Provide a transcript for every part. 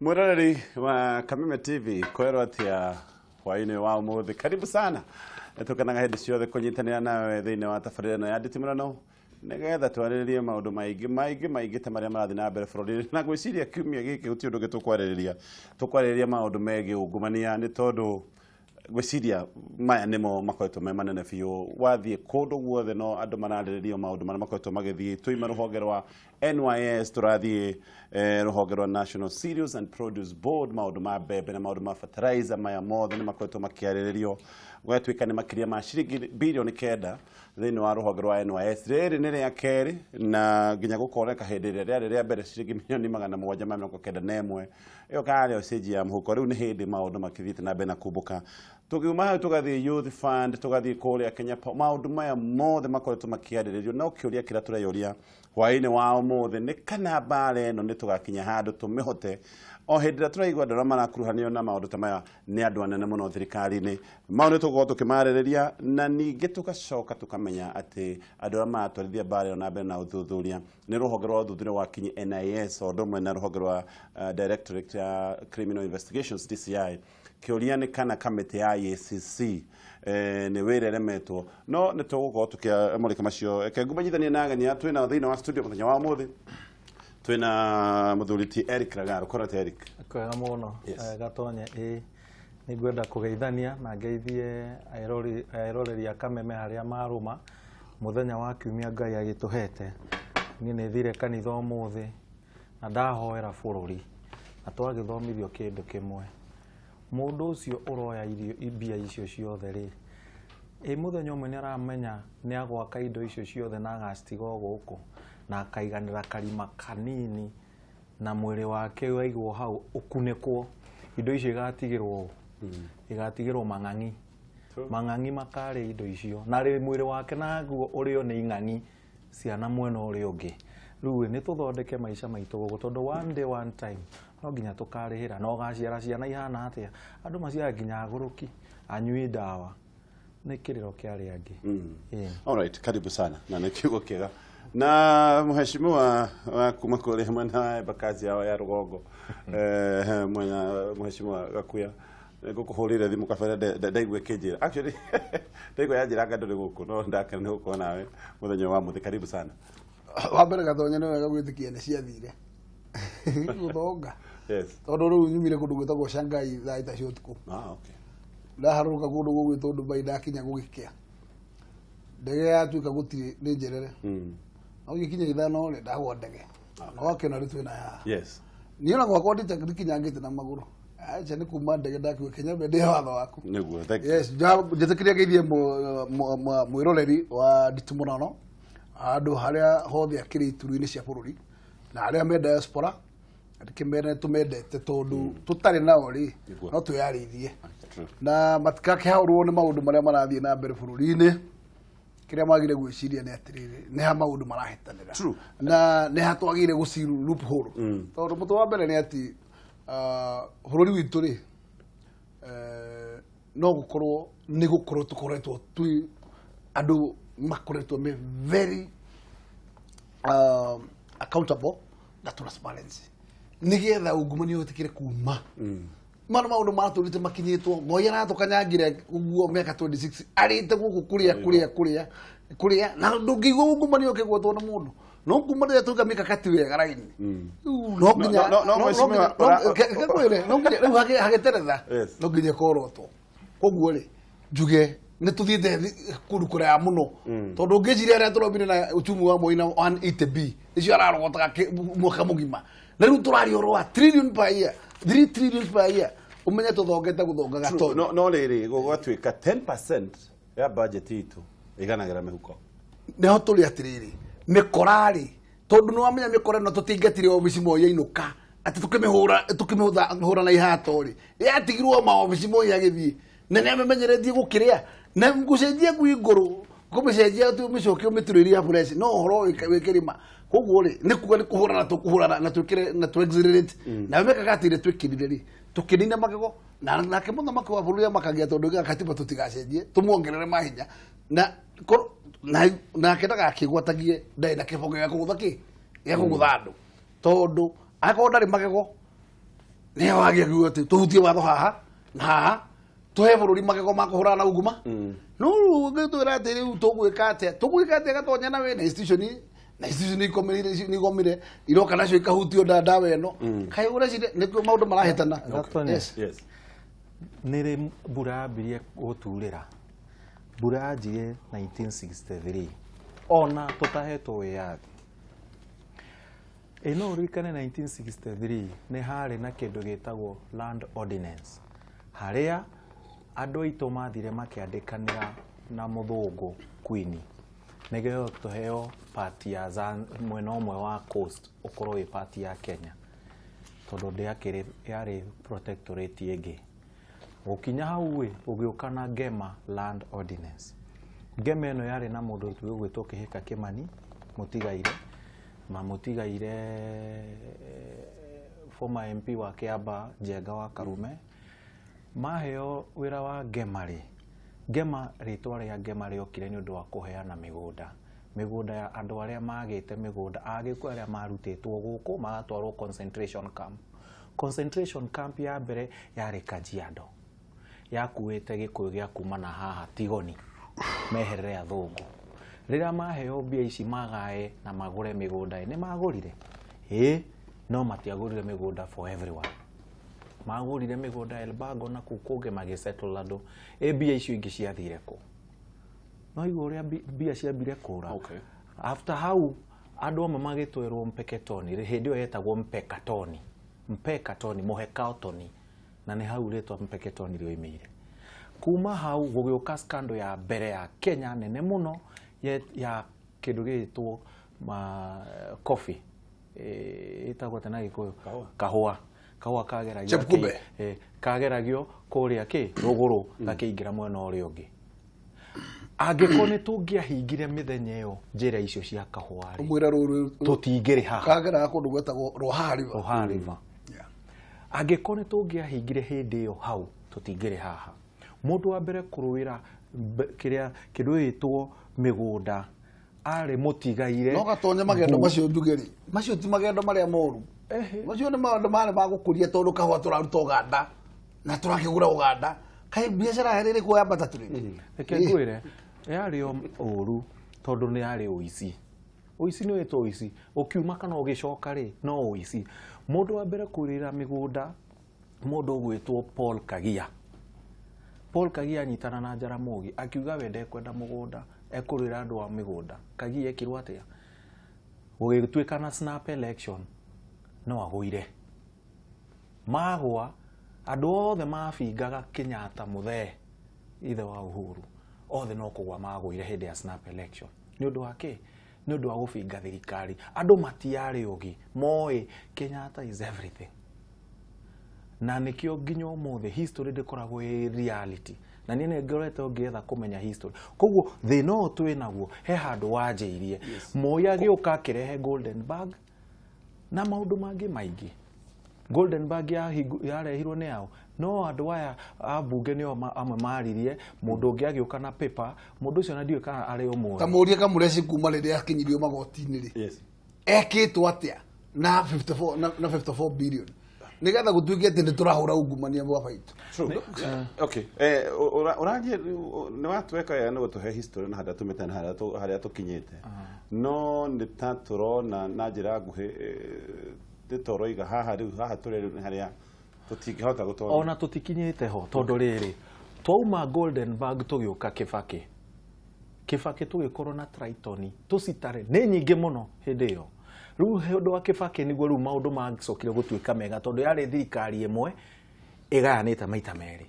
Mwiroreri wa Kameme TV kwero atia hwaini wa umuthi, karibu sana. Tukanaga hindi ciothe kunyitanira nawe thiini wa tabarĩra ĩno ya nditimũrano nigetha twarĩrĩrie maũndũ maingĩ maingĩ maingĩ ta marĩa marathiĩ na mbere bũrũri-inĩ. Na ngwĩciria kiumia gĩkĩ gũtirĩ ũndũ ũngĩ tũkwarĩrĩria, tũkwarĩrĩria maũndũ megiĩ ungumania nĩ tondũ ngwĩciria maya nĩmo makoretwo me manene biũ. Wathiĩ kũndũ guothe no andũ mararĩrĩria maũndũ marĩa makoretwo magĩthiĩ. Tuima rũhonge rwa NYS tũrathiĩ rũhonge rwa National Cereals and Produce Board, maũndũ ma mbembe na maũndũ ma fertilizer maya mothe nĩ makoretwo makĩarĩrĩrio. Gwatuĩka nĩ makĩria ma ciringi bilioni 9 thĩinĩ wa rũhonge rwa NYS. Rĩrĩ nĩ rĩa kerĩ na nginya gũkoneka hĩndĩ ĩrĩa rĩarĩ rĩa mbere ciringi milioni 791. Ĩyo karĩ o cenji ya mũhuko. Rĩu nĩ hĩndĩ maũndũ makĩthiĩte na mbere na kumbũka. Tugiuma hau tugathiĩ Youth Fund, tugathiĩ kũrĩa Kenya Power, maũndũ maya mothe makoretwo makĩarĩrĩrio. No kĩũria kĩrĩa tũreyũria hwaĩ-inĩ wa ũmũthĩ nĩ kana mbara ĩno nĩ tũgakinya handũ tũmĩhote. O hĩndĩ ĩrĩa tũraigua andũ arĩa marakuruhanio na maũndũ ta maya nĩ andũ anene mũno thirikari-inĩ, mau nĩ tũgũkorwo tũkĩmarĩrĩria, na ningĩ tũgacoka tũkamenya atĩ andũ arĩa maratwarithia mbara ĩyo na mbere na ũthuthuria nĩ rũhonge rwa ũthuthuria wa kinyi NIS, o ũndũ ũmwe na rũhonge rwa Directorate ya Criminal Investigations DCI. Kĩũria nĩ kana kamĩtĩ ya EACC nĩ wĩra ĩremetwo. No nĩ tũgũkorwo tũkĩamũrĩka macio. Reke ngũmenyithanie na ageni aya twĩnao thĩinĩ wa studio mũthenya wa ũmũthĩ. Twĩna mũthuri ti Eric Ragaro. Korete Eric. Kwega mũno. Yes. Gatonye ĩ nĩ ngwenda kũgeithania na ngeithie aeroreri a Kameme harĩa marũma mũthenya wa kiumia Ngai agĩtũhete. Niĩ nĩ thire kanitha ũmũthĩ na ndahoera bũrũri na twagĩthomithio kĩndũ kĩmwe. Mũndũ ũcio ũroya irio mbia icio ciothe rĩ, ĩ mũthenya ũmwe nĩ aramenya nĩ agwaka indo icio ciothe na agacitiga o gũkũ na akaiganĩra karima kanini na mwĩrĩ wake waigwo hau ũkunĩkwo, indo icio igatigĩrwo igatigĩrwo mang'ang'i. Mang'ang'i makarĩa indo icio na rĩ mwĩrĩ wake naguo ũrĩo nĩ ing'ang'i ciana mwena ũrĩa ũngĩ. Rĩu nĩ tũthondeke maica maitũ gũkũ tondũ one day one time no nginya tũkarĩhĩra. Na ũgaciara ciana ihana atĩa? Andũ maciaraga nginya agũrũki, anyui ndawa. Nĩ kĩrĩro kĩa arĩa angĩ. All right, karibu sana na nĩ kiugo kĩega. Na mheshimiwa wa kuma kũrĩa mwena wa Embakasi yao ya rũgongo, mwena mheshimiwa Gakuya, ngũkũhũrĩre thimũ kabere ndaigua ĩkĩnjĩra. Actually ndaigua yanjĩra anga ndũrĩ gũkũ, no ndakena nĩ gũkorwo nawe mũthenya wa mũthĩ. Karibu sana. Wa mbere Gatonye nĩ wega gwĩtĩkia nĩ ciathire gũthonga. Yes. Tondũ rĩu nyumire kũndũ gwĩtagwo Shanghai thaa 3 cia ũtukũ. Ah, okay. Ndaharũrũka kũndũ gũgwĩtwo Dubai ndakinya gũgĩkĩa. Ndege yatuĩka gũtirĩ nĩ njerere. No gĩkinya 5 rĩ ndagwa ndege. Na wakĩona rĩu twĩna haha. Yes. Niĩ ona gwakwa ndikinyangĩte na magũrũ. Acha nĩ kuma ndege ndakiuga Kenya mbere ndĩ watho waku. Nĩguo, thank you. Yes, njĩtĩkĩria ngeithie mwĩroreri wa nditimũrano handũ harĩa hothe akĩrĩ ituru-inĩ cia bũrũri na arĩa me diaspora ndĩkĩmere tũmendete tondũ tũtarĩ nao rĩ no twĩyarĩithie na matikakĩhaũrwo nĩ maũndũ marĩa marathiĩ na mbere bũrũri-inĩ. Kĩrĩa magire gwĩciria nĩ atĩrĩrĩ, nĩ ha maũndũ marahĩtanĩra na nĩ ha twagĩrĩire gũciru loophole. Tondũ mũtwe wa mbere nĩ atĩ bũrũri witũ rĩ no gũkorwo nĩ gũkorwo tũkoretwo twĩ andũ makoretwo me very accountable na transparency nĩgetha ungumania ũtĩkĩre kuma. Mana maũndũ maratũrĩte makinyĩtwo Ngoi aratũkanyangire ũguo mĩaka 26 arĩte gũkũ kũrĩa kũrĩa kũrĩa kũrĩa na ndũngĩigua ungumania ũkĩgwetwo nĩ mũndũ. No ungumania tuga mikakati wega raini. No nginya no nginya rĩu hagĩteretha no nginya korotwo. Koguo rĩ njuge nĩ tũthiĩte kũndũ kũraya mũno tondũ ũngĩciria arĩa tũromire na uchumi wa Moi na 180B icio ararogotaga mwaka mũgima na rĩu tũraria ũhoro wa trillion per year, 3 trillion per year. Umenye tũthongete gũthonga Gatonye. No rĩrĩ gũgatuĩka 10% ya budget itũ ĩganagĩra mĩhuko. Nĩho tũrĩ atĩrĩrĩ mĩkora rĩ, tondũ nĩ wamenya mĩkora ĩno tũtingatire obici Moi yainũka atĩ tũkĩmĩhũra tũkĩmĩhũra na ihato rĩ, yatigirwo maobici Moi agĩthiĩ na nĩ amemenyeretie gũkĩrĩa na gũcenjia ngui ngũrũ kũmĩcenjia ũmĩcokie ũmĩturĩrie fresh no ũhoro wĩ kĩrĩma. Koguo rĩ nĩ kuga nĩ kũhũrana tũkũhũrana na twĩkĩre na tũ accelerate na mĩkakati ĩrĩa twĩkĩrire rĩ tũkĩnina magego na nake mũthamaki wa bũrũri amakagia tondũ gĩa katiba tũtigacenjie tũmuongerere mahinya na nake ndagakĩgwatagie ndarĩ na kĩbongo gĩa kũgũtha kĩ gĩa kũgũtha andũ tondũ akorwo ndarĩ magego Nĩ wagĩrĩirwo atĩ tũhutie watho haha na haha tũhe bũrũri magego ma kũhũrana na unguma. No rĩu ũngĩtwĩra atĩ rĩu tũgwĩka atĩa, tũgwĩka atĩa Gatonya na wĩna institution na institution ikomire iroka nacio ikahutio ndawa ĩno. Kaĩ ũreciria nĩkĩo maũndũ marahĩtana? Yes. Yes. Nĩ mbura yambirie gũturĩra. Mbura yanjirie 1963 ona tũtahetwo wĩyathi. Ĩ no ũririkane 1963 nĩ harĩ na kĩndũ gĩtagwo Land Ordinance harĩa andũ aitũ mathire makĩandĩkanĩra na mũthũngũ Queen nĩgetha tũheo part ya mwena ũmwe wa coast ũkorwo wĩ part ya Kenya tondũ ndĩakĩrĩ yarĩ protectorate ĩngĩ. Gũkinya hau ĩ gũgĩũka na Ngema Land Ordinance. Ngema ĩno yarĩ na mũndũ ũgwĩtwo Kĩhĩka Kĩmani Mũtigaire, ma Mũtigaire former MP wa Kĩamba Njenga wa Karume. Maheo wĩra wa Ngema rĩ, Ngema rĩtwa rĩa Ngema rĩokire nĩ ũndũ wa kũheana mĩgũnda, mĩgũnda ya andũ arĩa magĩte mĩgũnda, agĩkũyũ arĩa marutĩtwo gũkũ magatwarwo concentration camp. Concentration camp ya mbere yarĩ Kajiado, yakuĩte gĩkũyũ gĩa kuma na haha Tigoni meherere athũngũ. Rĩrĩa maheo mbia ici magae na magũre mĩgũnda nĩ magũrire, ĩĩ, no matiagũrire mĩgũnda for everyone. Magũrire mĩgũnda Elbago na kũu kũngĩ magĩsettle andũ. Ĩ mbia icio ingĩ ciathire kũ? No igua ũrĩa mbia ciambire kũra. Okay. After hau andũ amwe magĩtwerwo Mpeketoni, hĩndĩ ĩyo yetagwo Mpekatoni, Mpekatoni, Mũhekaotoni, na nĩ hau rĩtwa Mpeketoni rĩoimĩire. Kuma hau gũgĩũka scandal ya mbere ya Kenya nene mũno ya kĩndũ gĩgĩtwo coffee, ĩtagwo atĩa na Gĩkũyũ? Kahũa. Kahũa kageragio kageragio kũrĩa kĩ rũgũrũ gakĩingĩra mwena ũrĩa ũngĩ. Angĩkorwo nĩ tũngĩahingire mĩthenya ĩyo njĩra icio cia kahũa rĩ, tũtingĩrĩ haha. Kageraga kũndũ gwetagwo Ruaha River. Ruaha River. Angĩkorwo nĩ tũngĩahingire hĩndĩ ĩyo hau tũtingĩrĩ haha. Mũndũ wa mbere kũrũĩra kĩrĩa kĩndũ gĩgĩtwo mĩgũnda arĩ Mũtigaire. No Gatonya magendo macio njuge rĩ, macio ti magendo marĩa moru. Macio nĩ maũndũ marĩ ma gũkũria tondũ kahũa tũraruta Ũganda na tũrakĩgũra Ũganda. Kaĩ biacara yarĩ ĩrĩkũ yambata tũrĩ? Reke ngwĩre, yarĩ o ũru tondũ nĩ yarĩ ũici. Ũici nĩ wĩtwo ũici, ũkiuma kana ũgĩcoka rĩ no ũici. Mũndũ wa mbere kũrĩra mĩgũnda mũndũ ũgwĩtwo Paul Kagia. Paul Kagia anyitana na Jaramogi akiuga we ndekwenda mũgũnda, ekũrĩra andũ a mĩgũnda. Kagia ekirwo atĩa? Gũgĩtuĩka na snap election no agũire. Magũa andũ othe mabingaga Kenyatta mũthee ithe wa Uhuru, othe no kũgũa magũire hĩndĩ ya snap election. Nĩ ũndũ wa kĩ? Nĩ ũndũ wa gũbinga thirikari. Andũ matiarĩ ũgĩ, moĩ Kenyatta is everything. Na nĩkĩo nginya ũmũthĩ history ndĩkoragwo ĩ reality. Na niĩ nĩ ngoretwo ngĩetha kũmenya history. Koguo thĩna ũyũ twĩ naguo he handũ wanjĩirie. Moi agĩũka akĩrehe Golden Bag na maũndũ mangĩ maingĩ. Golden Bag yarehirwo nĩ ao. No andũ aya a mbunge nĩo amwe maririe, mũndũ ũngĩ agĩũka na paper, mũndũ ũcio na ndiũĩ kana arĩ ũmwe. Ta mũrie Kamũreci kuma rĩrĩa akinyirio magoti-inĩ rĩ. Ekĩtwo atĩa na 54 na 54 billion nigetha gũtuĩke atĩ nĩ tũrahũra ungumania bwa baitũ. Okay. Ũragie nĩ watweka wega nĩ gũtũhe history na harĩa tumĩte na harĩa tũkinyĩte. No nĩ ta tũrona na njĩra nguhĩ tũroiga haha rĩu haha tũrĩ rĩu nĩ harĩa tũtingĩhota gũtonya. Ona tũtikinyĩte ho tondũ rĩrĩ twauma Golden Bag tũgĩũka Kibaki. Kibaki tũgĩkorwo na Triton tũcitare nĩ nyingĩ mũno hĩndĩ ĩyo. Rĩu ũndũ wa Kibaki nĩguo rĩu maũndũ macokire gũtuĩka mega tondũ yarĩ thirikari ĩmwe ĩgayanĩte maita merĩ.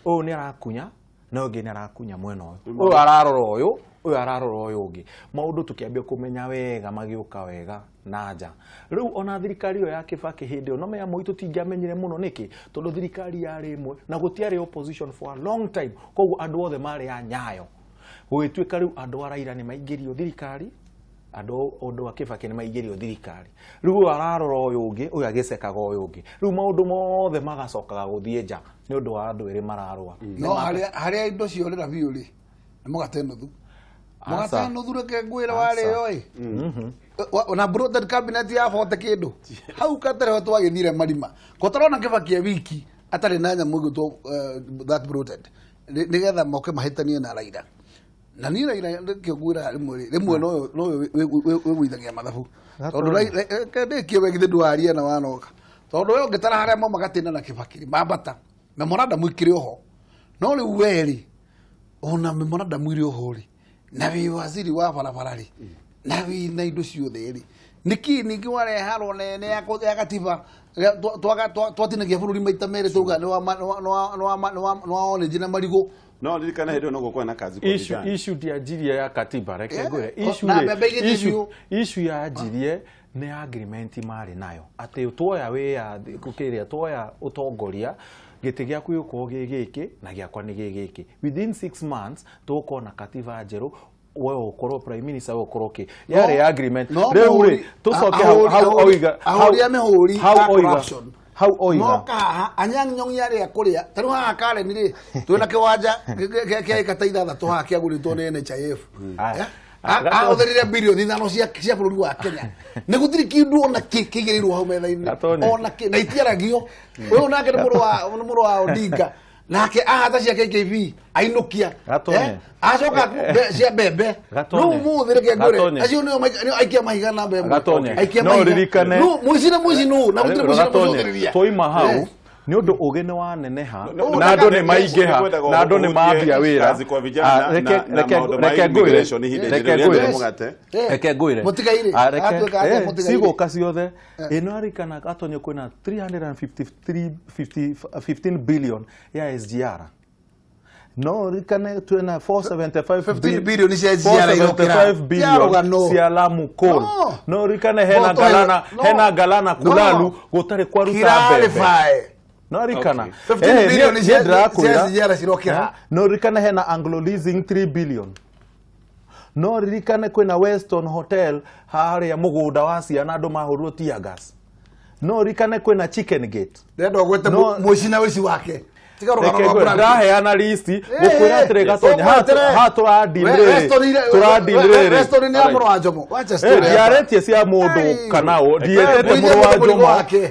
Ũyũ nĩ arakunya na ũngĩ nĩ arakunya mwena ũyũ. Ũyũ ararora ũyũ, ũyũ ararora ũyũ ũngĩ. Maũndũ tũkĩambia kũmenya wega magĩũka wega na nja. Rĩu ona thirikari ĩyo ya Kibaki hĩndĩ ĩyo no menya Moi tũtingĩamenyire mũno nĩkĩ tondũ thirikari yarĩ ĩmwe na gũtiarĩ opposition for a long time. Koguo andũ othe marĩ a Nyayo. Gũgĩtuĩka rĩu andũ a Raila nĩ maingĩrio thirikari, andũ ũndũ wa Kibaki nĩ maingĩrio thirikari. Rĩu ũyũ ararora ũyũ ũngĩ, ũyũ agĩcekaga ũyũ ũngĩ. Rĩu maũndũ mothe magacokaga gũthiĩ nja nĩ ũndũ wa andũ erĩ mararũa. No harĩa indo ciorĩra biũ rĩ, nĩ mũgate nuthu. Mũgate nuthu reke ngwĩre warĩo ĩ. Na bloated cabinet ya 40 kĩndũ. Hau katere ho twagĩthire marima. Ko tũrona Kibaki e wiki atarĩ na nyamũ ĩgwĩtwo that bloated. Nĩgetha moke mahĩtanie na Raila. Na niĩ Raila nĩkĩo ngwĩra rĩmwe rĩmwe no no wĩgũithagia mathabu. Tondũ ndĩkie we githĩ ndwaria na wanoga. Tondũ we ũngĩtara harĩa mauma gatĩna na Kibaki mambata. Memorandum ikĩrĩ oho. No rĩu we rĩ ona memorandum ĩrĩ oho rĩ na wĩ waziri wa barabara rĩ na wĩ na indo ciothe rĩ nĩkĩ ningĩ wareharwo nene ya katiba twatinagia bũrũri maita merĩ tauga nĩ wa orange na marigũ. No ririkana hĩndĩ ĩyo no gũkorwo na kazi kwa vijana. Issue ndianjirie ya katiba reke ngwĩre issue ya anjirie nĩ agreement marĩ nayo atĩ tuoya wĩyathi kĩrĩa tuoya ũtongoria gĩtĩ gĩaku gĩgũkorwo gĩ gĩkĩ na gĩakwa nĩ gĩ gĩkĩ within 6 months tũgũkorwo na katiba njerũ we ũkorwo prime minister we ũkorwo kĩ yarĩ agreement rĩu rĩ tũcoke hau oiga ahũri a mĩhũri a corruption hau oiga moka haha Anyang' Nyong'o arĩa kũrĩa ta rĩu haha Karen rĩ twĩna kĩwanja kĩa ĩka ta ithathatũ haha kĩagũrĩtwo nĩ NHIF ahũthĩrire birioni ithano cia bũrũri wa Kenya nĩ gũtirĩ kĩndũ ona kĩ kĩigĩrĩirwo hau metha-inĩ ona kĩ na itiaragio ũyũ nake nĩ mũrũ wa Odinga nake ahata cia KKV ainũkia acoka cia mbembe no ũmũthĩ reke ngwĩre acio nĩo aikia mahiga na mbembe aikia mahiga no mũici na mũici nũ na gũtirĩ mũici na mũcokereria twaima hau nĩ ũndũ ũgĩ nĩ waneneha na andũ nĩ maingĩha na andũ nĩ mambia wĩra kazi kwa vijana na maũndũ ma immigration ihinda rĩrĩa reke ngwĩre cigũka ciothe ĩno arikana Gatonye kwĩna 353 billion ya SGR no rikane twĩna 475 billion cia SGR billion cia Lamu Coal no rikane hena galana hena galana kulalu gũtarĩ kwaruta mbembe no rikana 15 billion cia SGR cirokĩra no rikane hena Anglo Leasing 3 billion no ririkane kwĩna Weston Hotel harĩa mũgũnda wa ciana andũ mahũrwo tear gas no ririkane kwĩna Chicken Gate ndĩrenda ũgwete mũici na ũici wake ndaheana listi gũkwĩra atĩrĩ Gatonye haha tũradinrĩrĩ ndiarĩtie cia mũndũ kana ũ ndiĩrĩte mũrũ wa Jomo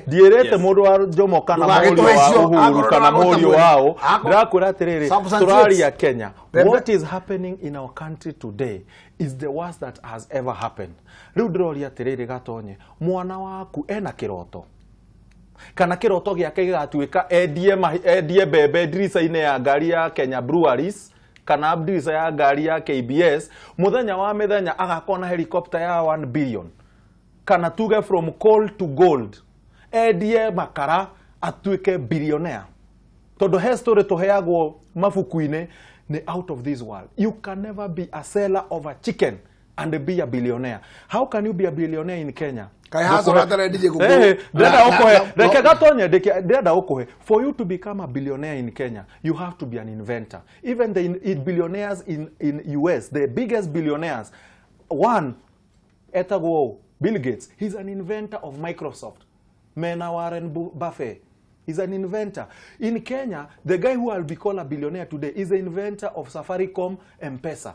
ndiĩrĩte mũrũ wa Jomo kana mũriũ wa Uhuru kana mũriũ wao ndĩrakwĩra atĩrĩrĩ tũraria Kenya. What is happening in our country today is the worst that has ever happened. Rĩu ndĩroria atĩrĩrĩ Gatonye mwana waku ena kĩroto kana kĩroto gĩake gĩgatuĩka endie mbembe ndirica-inĩ ya ngari ya Kenya Breweries kana ndirica ya ngari ya KBS mũthenya wa mĩthenya agakorwo na helicopter ya 1 billion kana tuge from coal to gold endie makara atuĩke billionaire tondũ he story tũheagwo mabuku-inĩ nĩ out of this world. You can never be a seller of a chicken and be a billionaire. How can you be a billionaire in Kenya? For you to become a billionaire in Kenya, you have to be an inventor. Even the billionaires in US, the biggest billionaires, one, etagwo Bill Gates, he's an inventor of Microsoft. Mena Warren Buffett is an inventor. In Kenya, the guy who will be called a billionaire today is the inventor of Safaricom M-Pesa,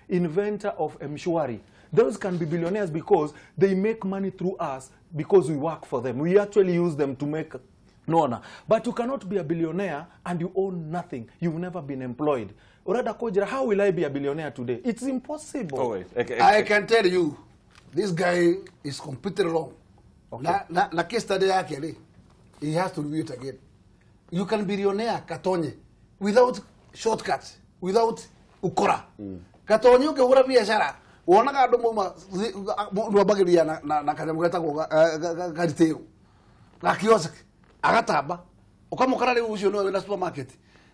inventor of M-Shwari. Those can be billionaires because they make money through us because we work for them. We actually use them to make no. But you cannot be a billionaire and you own nothing. You've never been employed. Orada Kojira, how will I be a billionaire today? It's impossible. Oh, wait. Okay. I can tell you, this guy is completely wrong. Okay. Na case study yake, he has to review it again. You can be billionaire, Katonye, without shortcuts, without ukora. Katonye ukihura biashara wonaga andũ mauma mũndũ ambagĩrĩria na kanyamũ getagwo garitĩro ga kiosk agatamba ũkamũkora rĩu ũcio nĩwe wĩna supermarket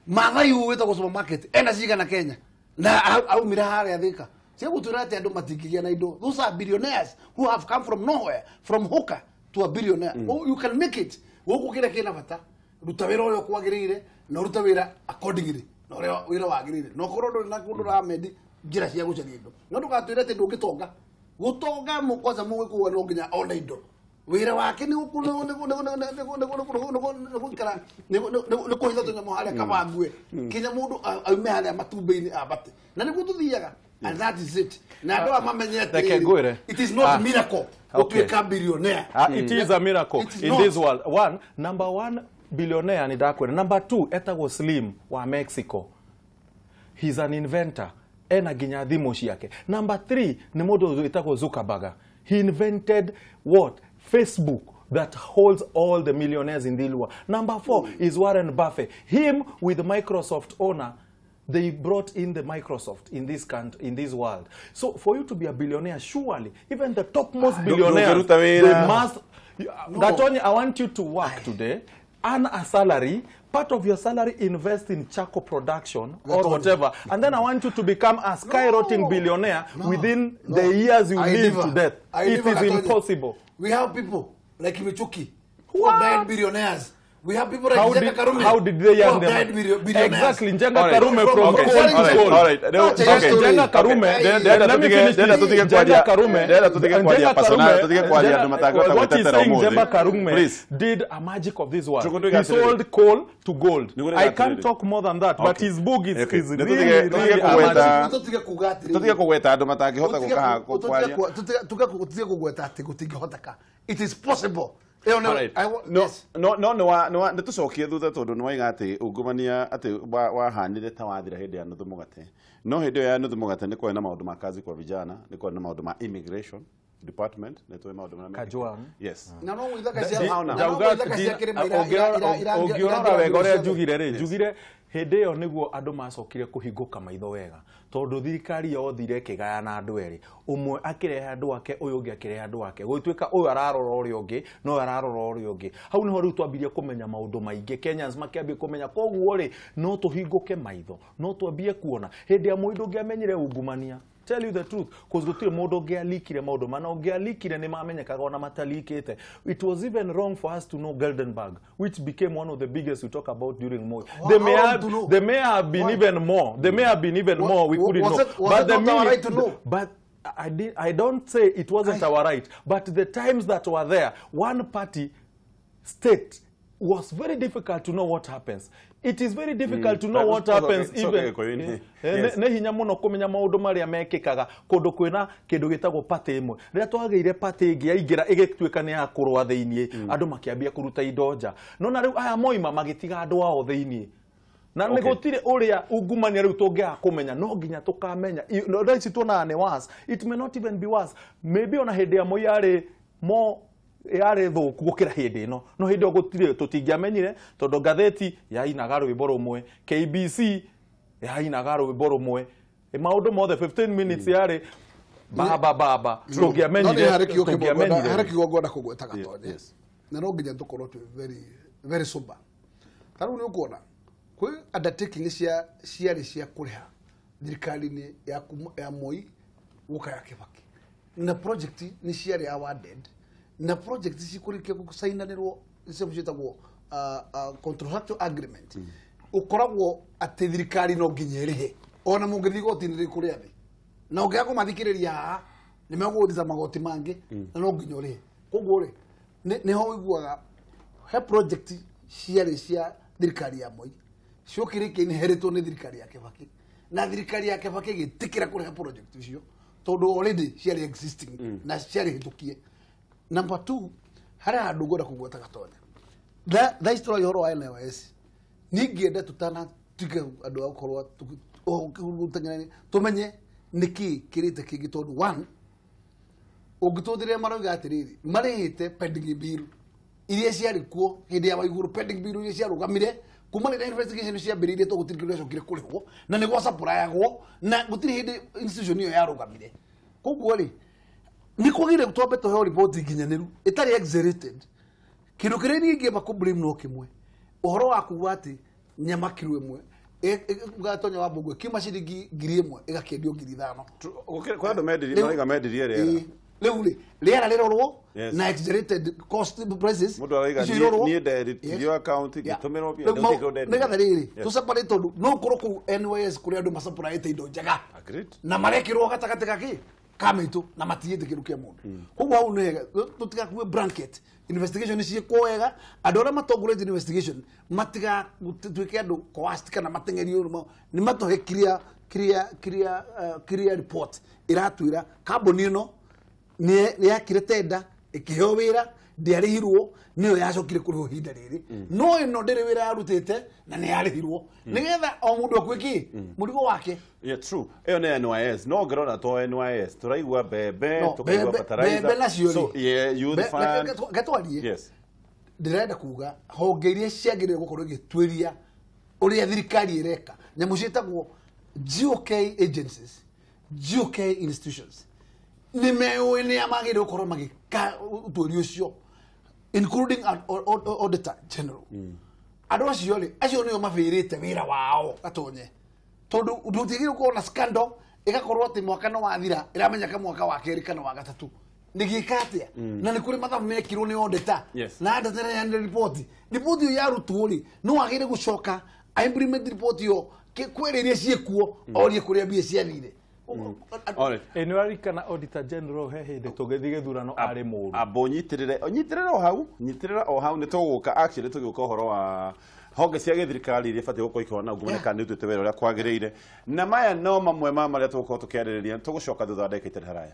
Maathai ũyũ wĩtagwo supermarket ena cigana Kenya na aumire harĩa Thika ciagũtwĩra atĩ andũ matingĩgĩa na indo. Those are billionaires who have come from nowhere, from hooker to a billionaire. Oh, you can make it. Gũkũ kĩrĩa kĩna bata ruta wĩra ũrĩa ũkwagĩrĩire na ũrute wĩra accordingly na ũrĩa wĩra wagĩrĩire na ũkorwo ndũrĩ na kũndũ ũramendi njĩra cia gũcaria indo no ndũgatwĩre atĩ ndũngĩtonga gũtonga kwanza mũgĩkũyũ no nginya one indo wĩra wake nĩ kũhitha tũnyamũ harĩa kabangue kinya mũndũ aume harĩa matumbĩ-inĩ ambate na nĩguo tũthiaga And that is it. Na andũ aya mamenye atĩrĩrĩ, it is not miracle gũtuĩka billionaire. It is a miracle in this world. One, number one billionaire ni ndakwĩra. Number two etagwo Slim wa Mexico. He's an inventor. Ena nginya thimũ ciake. Number three ni mũndũ wĩtagwo Zuckerberg. He invented what? Facebook that holds all the millionaires in the world. Number four is Warren Buffett. Him with Microsoft owner, they brought in the Microsoft in this country, in this world. So for you to be a billionaire, surely, even the topmost billionaires, they must... Gatonye, I want you to work today, earn a salary, part of your salary invest in charcoal production or whatever, and then I want you to become a skyrocketing billionaire within the years you live to death. It is impossible. We have people like Michuki who have died billionaires. We have people like Njenga Karume. How did they earn them? Exactly, Njenga Karume from coal. All right. Njenga Karume. Let me finish. Njenga Karume. What he's saying, Njenga Karume did a magic of this world. He sold coal to gold. I can't talk more than that, but his book is really, really a magic. It is possible. No, no, no, nĩ tũcokie thutha tondũ nĩ waiga atĩ ungumania atĩ wahanire ta wathira hĩndĩ ya nuthu mũgate. No hĩndĩ ĩyo ya nuthu mũgate nĩ kwarĩ na maũndũ ma kazi kwa vijana, nĩ kwarĩ na maũndũ ma immigration department, nĩ tũĩ maũndũ marĩa Kajwang. Yes. Na no ithaka cia ũngĩrora wega ũrĩa njugire rĩ, njugire hĩndĩ ĩyo nĩguo andũ macokire kũhingũka maitho wega tondũ thirikari yothire ĩkĩgayana andũ erĩ, ũmwe akĩrehe andũ ake, ũyũ ũngĩ akĩrehe andũ ake, gũgĩtuĩka ũyũ ararora ũrĩa ũngĩ na ũyũ ararora ũrĩa ũngĩ. Hau nĩho rĩu twambirie kũmenya maũndũ maingĩ, Kenyans makĩambia kũmenya. Koguo rĩ, no tũhingũke maitho, no twambie kuona. Hĩndĩ ya Moi ndũngĩamenyire ungumania. Tell you the truth, because gũtirĩ mũndũ ũngĩalikire maũndũ mana, ũngĩalikire nĩ mamenyekaga ona matalikĩte. It was even wrong for us to know Goldenberg, which became one of the biggest we talk about during Moi. They may have, they may have been even more. They may have been even more. We couldn't know. Was it not our right to know? But I don't say it wasn't our right. But the times that were there, one party state was very difficult to know what happens. It is very difficult to know what happens even. Nĩ hinya mũno kũmenya maũndũ marĩa mekĩkaga kũndũ kwĩna kĩndũ gĩtagwo party ĩmwe. Rĩrĩa twagĩire party ĩngĩ yaingĩra ĩgĩtuĩka nĩ ya kũrũa thĩiniĩ, andũ makĩambia kũruta indo nja. No na rĩu aya moima magĩtiga andũ ao thĩiniĩ. Na nĩ gũtirĩ ũrĩa ungumania rĩu tũngĩaga kũmenya, no nginya tũkamenya. Thaa ici tuonaga nĩ worse. It may not even be worse. Maybe ona hĩndĩ ya Moi yarĩ more yarĩ thũku gũkĩra hĩndĩ ĩno. No hĩndĩ ĩyo gũtirĩ tũtingĩamenyire tondũ ngathĩti yainaga rwĩmbo rũmwe, KBC yainaga rwĩmbo rũmwe, maũndũ mothe 15 minutes yarĩ baba baba. Tũngĩamenyire harĩ kiugo ngwenda kũgweta Gatonye, na no nginya tũkorwo twĩ very very sober. Ta rĩu nĩ ũkuona kwĩ undertaking ciarĩ cia kũrĩha thirikari-inĩ ya Moi gũka ya Kibaki, na project nĩ ciarĩ awarded, na project cikũrĩkia gũcainanĩrwo nĩcio ciĩtagwo contractual agreement. Ũkoragwo atĩ thirikari no nginya ĩrĩhe ona mũngĩthiĩ igoti-inĩ rĩkũrĩa thĩ, na ũngĩaga kũmathikĩrĩria haha nĩ megũgũthita magoti mangĩ na no nginya ũrĩhe. Koguo rĩ, nĩho ũiguaga he project ciarĩ cia thirikari ya Moi ciokire inheritwo nĩ thirikari ya Kibaki, na thirikari ya Kibaki ĩgĩtĩkĩra kũrĩha project icio tondũ already ciarĩ existing na ciarĩ hĩtũkie. Number two, harĩa handũ ngwenda kũgweta Gatonye, thaa ici tũragia ũhoro wa NYS, ningĩenda tũtanatuĩke andũ a gũkorwo tũmenye nĩkĩ kĩrĩte kĩngĩ, tondũ one, ũngĩtũthĩrĩria marauga atĩrĩrĩ, marĩhĩte pending bill iria ciarĩ kuo hĩndĩ ya Waiguru, pending bill iria ciarũgamire kuma rĩrĩa investigation ciambĩrĩirie, tondũ gũtirĩ kĩndũ gĩacokire kũrĩhwo na nĩ gwacapũrayagwo na gũtirĩ hĩndĩ institution ĩyo yarũgamire. Koguo rĩ, nĩ kwagĩrĩire twambe tũheo riboti nginyanĩru ĩtarĩ exaggerated. Kĩndũ kĩrĩa niĩ ingĩamba kũ blame no kĩmwe, ũhoro wa kuga atĩ nyama kiro ĩmwe Gatonya wa Mbũguĩ kiuma ciringi 1,000 ĩgakĩendio 5,000. Kwĩ andũ mendirie, marauga mendirie rĩera. Rĩu rĩ, rĩera rĩrorwo na exaggerated cost prices. Mũndũ arauga niĩ nderitirio account ngĩtũmĩrwo mbia. Nĩgetha rĩrĩ tũseparate, tondũ no ũkorwo kũu NYS kũrĩ andũ macapũraĩte indo njega na marekĩrwo gatagatĩ ga kĩ Kamaitu na matiyete kindu kia mundu. Koguo hau nĩ hega tũtigakue blanket investigation ciĩkwo wega, andũ arĩa matongoretie investigation matigatuĩke andũ coerced kana mateng'erio nĩ matũhe clear clear clear clear report ĩratwĩra kambuni ĩno nĩ yakire tenda ĩkĩheo wĩra, ndĩarĩhirwo, nĩyo yacokire kũrĩhwo ihinda rĩrĩ, no ĩno ndĩrĩ wĩra yarutĩte na nĩ yarĩhirwo, nĩgetha o mũndũ akue kĩ mũrigo wake. Yeah, true. Ĩyo nĩ NYS. No ngĩrora to NYS tũraigua mbembe, No, tũkaigua fertilizer. Mbembe nacio So, rĩ, yeah, youth fund. Gatwarie. Yes. Ndĩrenda kuga honge iria ciagĩrĩire gũkorwo igĩtuĩria ũrĩa thirikari ĩreka, nyamũ ciĩtagwo GOK agencies, GOK institutions, nĩ meũĩ nĩa magĩrĩire gũkorwo magĩka ũtuĩria ũcio, including an auditor general. Andũ acio rĩ, acio nĩo mabĩrĩte wĩra wao gatonye, tondũ ndũtigĩrĩire gũkorwo na scandal ĩgakorwo atĩ mwaka no wathira ĩramenyeka mwaka wa kerĩ kana wa gatatũ nĩgĩka atĩa, na nĩ kũrĩ mathabu mekirwo nĩ auditor na auditor nĩaheanire riboti. Riboti ĩyo yarutwo rĩ, no wagĩrĩire gũcoka a implement riboti ĩyo kwĩrĩ iria ciĩkuo, orie kũrĩa mbia ciathire. Alright. Ĩ nĩ warikana auditor general he hĩndĩ tũgĩthiĩ gĩthurano arĩ mũru. Amba nyitĩrĩre, nyitĩrĩra o hau, nyitĩrĩra o hau. Nĩ tũgũka actually tũgĩũka ũhoro wa honge cia gĩthirikari iria ibatiĩ gũkorwo ikĩhona ungumania kana nĩ ũtuĩte wĩra ũrĩa kwagĩrĩire, na maya no mamwe ma marĩa tũgũkorwo tũkĩarĩrĩria. Tũgũcoka thutha wa ndagĩka itarĩ haraya.